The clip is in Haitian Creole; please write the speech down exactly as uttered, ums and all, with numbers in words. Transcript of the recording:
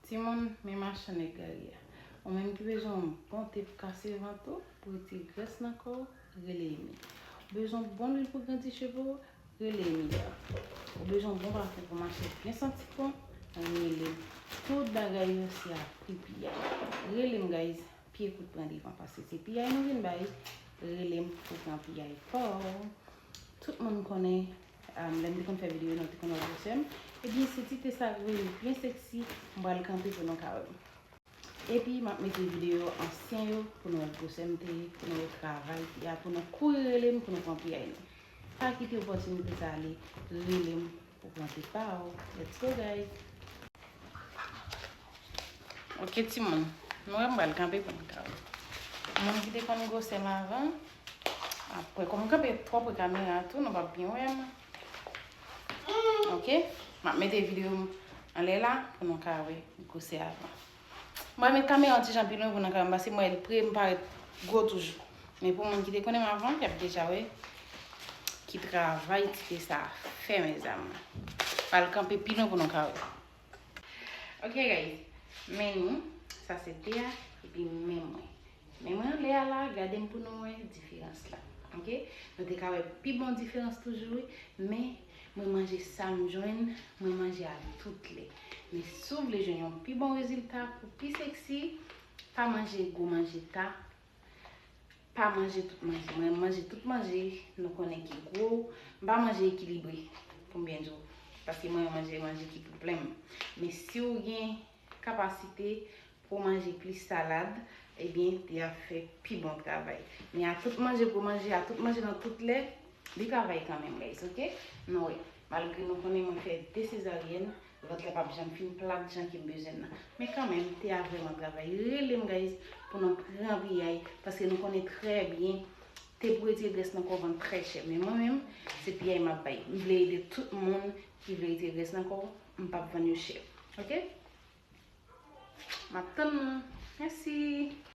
Timoun, men machann egare a. Ou menm ki bezwen yon bon te pou kase vant ou, pou retire grès nan kò w, rele Emi. Ou bezwen yon bon lwil pou grandi cheve w, rele Emi a. Ou bezwen yon bon pafon pou mache byen santi kò w, rele m. Tout bagay yo se a pri piyay. Rele m, guys, pye kout pran devan, paske se piyay nou vin bay, rele m pou pran piyay pa w. Tout moun konnen, um, lè m te konn fè videyo, nou te konn wè gwosè m. Ebyen, se ti te sa k vin byen seksi, m pral kanpe pou nou ka wè m. Epi, m ap mete videyo ansyen yo pou nou wè gwosè m te ye, pou nou wè travay te a, pou nou kouri rele m, pou nou pran piyay nou. Pa kite opòtinite sa ale, rele m pou pran te pa w. Let's go, guys! Ok, timoun. Nou wè m pral kanpe pou nou ka wè. Moun ki te konn gwosè m avan, apre, kòm m kanpe twò pre kamera tou, nou p ap byen wè m. Ok? M ap mete videyo m anlè la pou nou ka wè gwosè avan. M pral met kamera yon ti jan pi lwen pou nou ka wè m, paske m wè l pre, m parèt gwo toujou. Men pou moun ki te konnen m avan, y ap deja wè ki travay ti te sa fè, mezanmi. Pral kanpe pi lwen pou nou ka wè. Ok, guys. Men nou, sa se te a, epi men mwen. Men mwen anlè a la, gade m pou nou wè diferans la. Ok? Nou te ka wè pi bon diferans toujou, wi. Men, mwen manje sa m jwenn, mwen manje a tout lè. Men si w vle jwenn yon pi bon rezilta pou pi seksi, pa manje gwo manje ta, pa manje tout manje. Mwen manje tout manje, nou konnen ki gwo. M pa manje ekilibre, pou m byen di w. Paske mwen manje manje ki pou plen m. Men si w gen kapasite pou w manje plis salad, ebyen, te ap fè pi bon travay. Men a tout manje, gwo manje, a tout manje nan tout lè, li travay kanmenm, guys, ok? Nou wè, malgre nou konnen mwen fè de sezaryèn, vant la p ap janm fin plat jan ke m bezwen l nan. Men kanmenm, te a vrèman travay. Rele m, guys, pou nou pran piyay, paske nou konnen trè byen, te pou retire grès nan kò vann trè chè. Men mwen menm, se piyay m ap bay. M vle ede tout moun ki vle retire grès nan kò, m p ap vann yo chè. Ok? M ap tann nou. Mèsi.